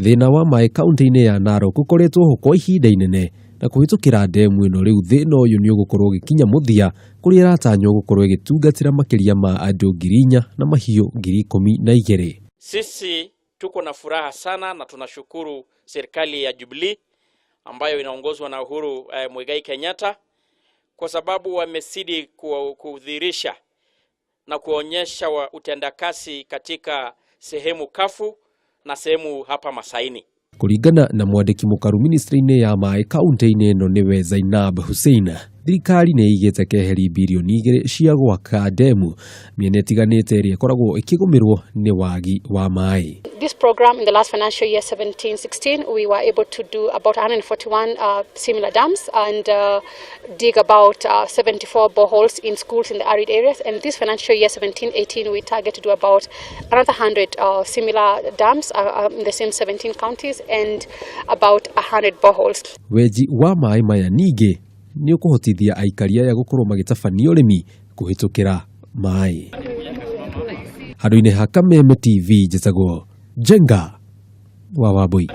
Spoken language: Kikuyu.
Thĩna wa maĩ kaunti-inĩ ya Narok ũkoretwo ho kwa ihinda inene na kũhĩtũkĩra ndemu ĩno rĩu thĩna ũyũ nĩ ũgũkorwo ũgĩkinya mũthia kũrĩa ĩratanywo gũkorwo ĩgĩtungatĩra makĩria ma andũ 4,000 na mahiũ 12,000. Sisi tuko na furaha sana na tunashukuru serikali ya Jubilee ambayo inaongozwa na Uhuru Muigai Kenyatta kwa sababu wamezidi kudhihirisha na kuonyesha utendakazi katika sehemu kafu na sehemu hapa Masaini. Kũringana na mwandĩki mũkaru ministry-inĩ ya maĩ kaunti-inĩ ĩno nĩwe Zainab Hussein, thirikari nĩ ĩigĩte keheri 2 birioni cia gwaka ndemu mĩena ĩtiganĩte ĩrĩa ĩkoragwo ĩkĩgũmĩrwo nĩ wagi wa maĩ. This program in the last financial year 17-16, we were able to do about 141 similar dams and dig about 74 boreholes in schools in the arid areas. And this financial year 17-18, we target to do about another 100 similar dams in the same 17 counties and about 100 boreholes. Wenji wa maĩ maya ningĩ nĩ ũkũhotithia aikari aya gũkorwo magĩtabania ũrĩmi kũhĩtũkĩra maĩ. Handũ-inĩ ha Kameme TV, njĩtagwo Njenga wa Wambui.